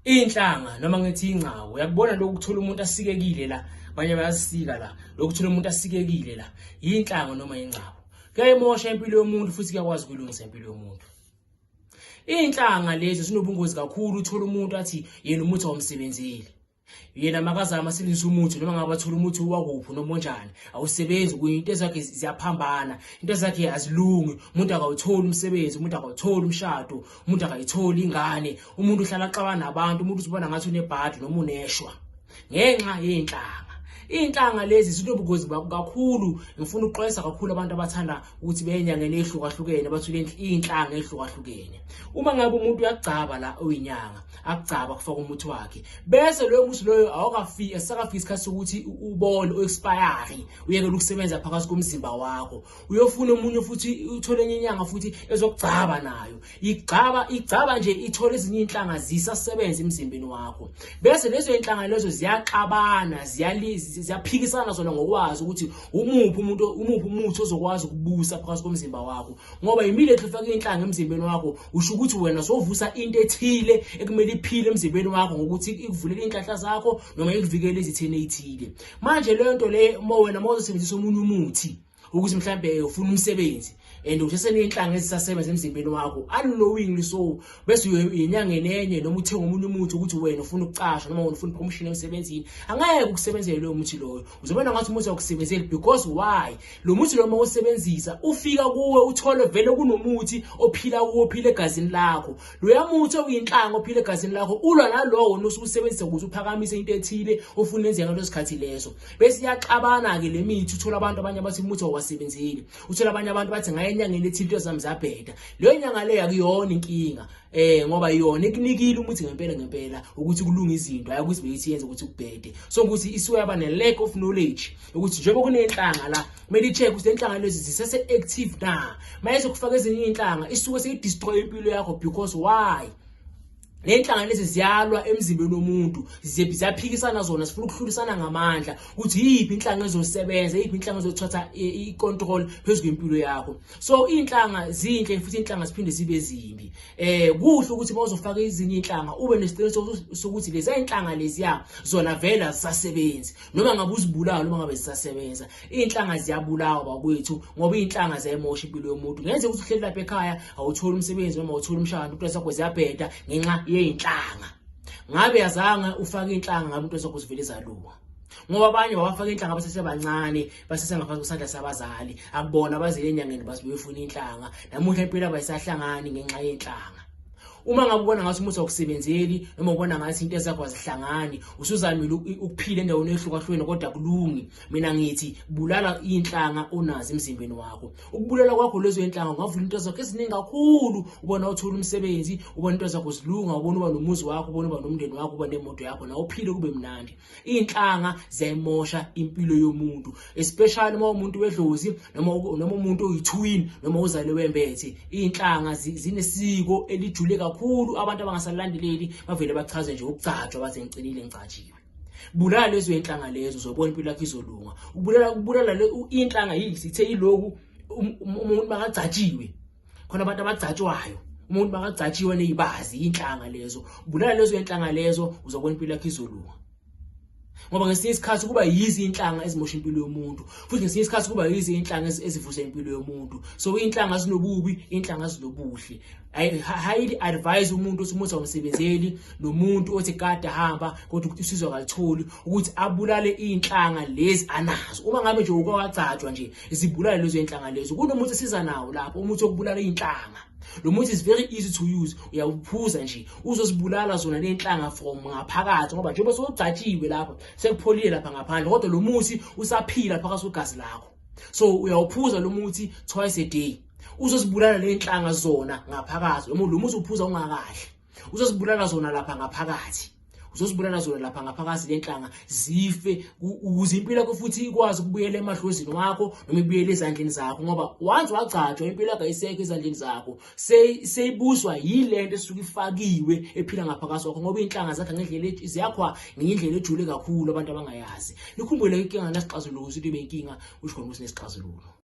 Inhlanga noma ngithi ingcawo, uyakubona lokhu kuthola umuntu asikekile la, abanye bayasika la, lokhu kuthola umuntu asikekile la, yinhlango noma ingcawo. Kuyayimosha impilo yomuntu futhi kuyakwazi ukuyilungisa impilo yomuntu. Iy'nhlanga lezi zinobungozi kakhulu, uthola umuntu athi yena umuthi awumsebenzeli. Yena makazama asebenzise umuthi noma ngabe athola umuthi wakuphi noma onjani, awusebenzi kuye, into zakhe ziyaphambana, into zakhe azilungi, umuntu akawutholi umsebenzi, umuntu akawutholi umshado, umuntu akayitholi ingane, umuntu uhlala axabana nabantu, umuntu uzibona ngathi unebhadi noma uneshwa ngenxa yey'nhlanga. Iy'nhlanga lezi zinobungozi kakhulu. Ngifuna ukuxwayisa kakhulu abantu abathanda ukuthi beye enyangeni ey'hlukahlukene, bathole iy'nhlanga ey'hlukahlukene. Uma ngabe umuntu uyakugcaba la oyinyanga, akugcaba kufaka umuthi wakhe, bese loyo muthi loyo awukafiki, esisakafiki isikhathi sokuthi ubole, u-expire, uyekele ukusebenza phakathi komzimba wakho, uyofuna omunye futhi, uthole enye inyanga futhi ezokugcaba nayo, igcaba igcaba nje, ithole ezinye iy'nhlanga zisasebenza emzimbeni wakho, bese lezo y'nhlanga lezo ziyaxabana, ziyaphikisana zona ngokwazi ukuthi umuphi umuntu, umuphi umuthi ozokwazi ukubusa phakathi komzimba wakho. Ngoba immediately ufake inhlanga emzimbeni wakho, usho ukuthi wena sovusa into ethile ekumele iphile emzimbeni wakho ngokuthi ikuvulele iy'nhlanhla zakho noma ikuvikele ezitheni ey'thile. Manje leyo nto leyo, uma wena uma uzosebenzisa omunye umuthi ukuthi mhlambe ufuna umsebenzi and useseney'nhlanga ezisasebenza emzimbeni wakho unknowingly, so bese uyenyangeni enye noma uthenga omunye umuthi ukuthi wena ufuna ukucasha noma wena ufuna promotion emsebenzini, angeke ukusebenzele loyo muthi loyo. Uzobona ngathi umuthi awukusebenzeli, because why? Lo muthi lo uma usebenzisa ufika kuwe, uthole vele kunomuthi ophila kuwo, ophila egazini lakho. Loya muthi okuyinhlanga ophila egazini lakho ulwa nalowo wena usebenzisa ukuze uphakamise into ethile ofuna yenzeka ngaleso sikhathi leso, bese iyaxabana-ke le mithi. Uthola abantu abanye abathi umuthi awuwasebenzeli, uthola abanye abantu bathi ngaye enyangeni ethile into zami zabheda. Leyo nyanga leyo akuyona inkinga, ngoba yona ikunikile umuthi ngempela ngempela ukuthi kulunge izinto, hayi ukuthi beyithi yenze ukuthi kubhede. So ukuthi isuke yaba ne-lack of knowledge ukuthi njengoba kunenhlanga la, kumele i-check ukuthi lenhlanga lezi zisese-active na. Mayeze kufaka ezinye iy'nhlanga, isuke seyidestroy impilo yakho, because why? Le nhlanga lezi ziyalwa emzimbeni womuntu, ziyaphikisana zona, zifuna ukuhlulisana ngamandla ukuthi yiphi inhlanga ezosebenza, yiphi inhlanga ezothatha i-control phezu kwempilo yakho. So iy'nhlanga zinhle futhi iy'nhlanga ziphinde zibe zimbi. Kuhle ukuthi uma uzofaka ezinye iy'nhlanga ube nesiqiniseko sokuthi lezi iy'nhlanga leziya zona vele azisasebenzi, noma ngabe uzibulawa noma ngabe zisasebenza. Iy'nhlanga ziyabulawa bakwethu, ngoba iy'nhlanga ziyayimosha impilo yomuntu. Kungenzeka ukuthi uhleli lapha ekhaya awutholi umsebenzi noma awutholi umshado, into zakho ziyabheda ngenxa yey'nhlanga. Ngabe azange ufake inhlanga, ngabe into zakho zivele zalunga. Ngoba abanye babafaka inhlanga basesebancane, basesengaphansi kwesandla sabazali, akubona abazele enyangeni base beyofuna inhlanga. Namuhla impilo abayisahlangani ngenxa yenhlanga. Uma ngabe ubona ngathi umuthi awukusebenzeli noma ubona ngathi into zakho azihlangani, usuzamile ukuphila endaweni ehlukahlukene kodwa akulungi, mina ngithi bulala iy'nhlanga onazo emzimbeni wakho. Ukubulala kwakho lezo y'nhlanga ungavula into zakho eziningi kakhulu, ubona uthola umsebenzi, ubona into zakho zilunga, ubona uba nomuzi wakho, ubona uba nomndeni wakho, uba nemoto yakho, nawe uphile kube mnandi. Iy'nhlanga ziyayimosha impilo yomuntu, especially uma umuntu wedlozi noma umuntu oyi-twin noma uzalwe wembethe. Iy'nhlanga zinesiko elijule kakhulu, abantu abangasalandeleli bavele bachaze nje ukugcatshwa, bathi ngicinile ngigcatshiwe. Bulala lezo y'nhlanga lezo, uzobona impilo yakho izolunga. Ukubulala iy'nhlanga sithe iloku umuntu makagcatshiwe, khona abantu abagcatshwayo, umuntu makagcatshiwe neyibazi iy'nhlanga lezo. Bulala lezo y'nhlanga lezo, uzobona impilo yakho izolunga. Ngoba ngesinye isikhathi kuba yizi iy'nhlanga ezimosha impilo yomuntu, futhi ngesinye isikhathi kuba yizi iy'nhlanga ezivusa impilo yomuntu. So iy'nhlanga zinobubi, iy'nhlanga zinobuhle. I highly advise umuntu othi umuthi awumsebenzeli nomuntu othi kade ahamba kodwa ukuthi usizo akalitholi, ukuthi abulale iy'nhlanga lezi anazo. Uma ngabe nje uke wagcatshwa nje, zibulale lezo y'nhlanga lezo. Kunomuthi esiza nawo lapho, umuthi wokubulala iy'nhlanga. Lo muthi is very easy to use, uyawuphuza nje, uzozibulala zona ley'nhlanga from ngaphakathi, ngoba njengoba sewugcatshiwe lapha, sekupholile lapha ngaphandle, kodwa lo muthi usaphila phakathi kwegazi lakho. So uyawuphuza lo muthi twice a day, uzozibulala ley'nhlanga zona ngaphakathi. Noma lo muthi uphuza ungakadli, uzozibulala zona lapha ngaphakathi, uzozibulala zona lapha ngaphakathi lenhlanga zife, ukuze impilo yakho futhi ikwazi ukubuyela emadlozini wakho noma ibuyele ezandleni zakho. Ngoba once wagcatshwa, impilo yakho ayisekho ezandleni zakho, seyibuswa yilento esuke ifakiwe ephila ngaphakathi kwakho, ngoba iy'nhlanga zakho ngendlela ziyakhwa ngendlela ejule kakhulu abantu abangayazi. Nikhumbule, inkinga nasixazululo, ukuthi ibe inkinga usho khona ukuthi nesixazululo.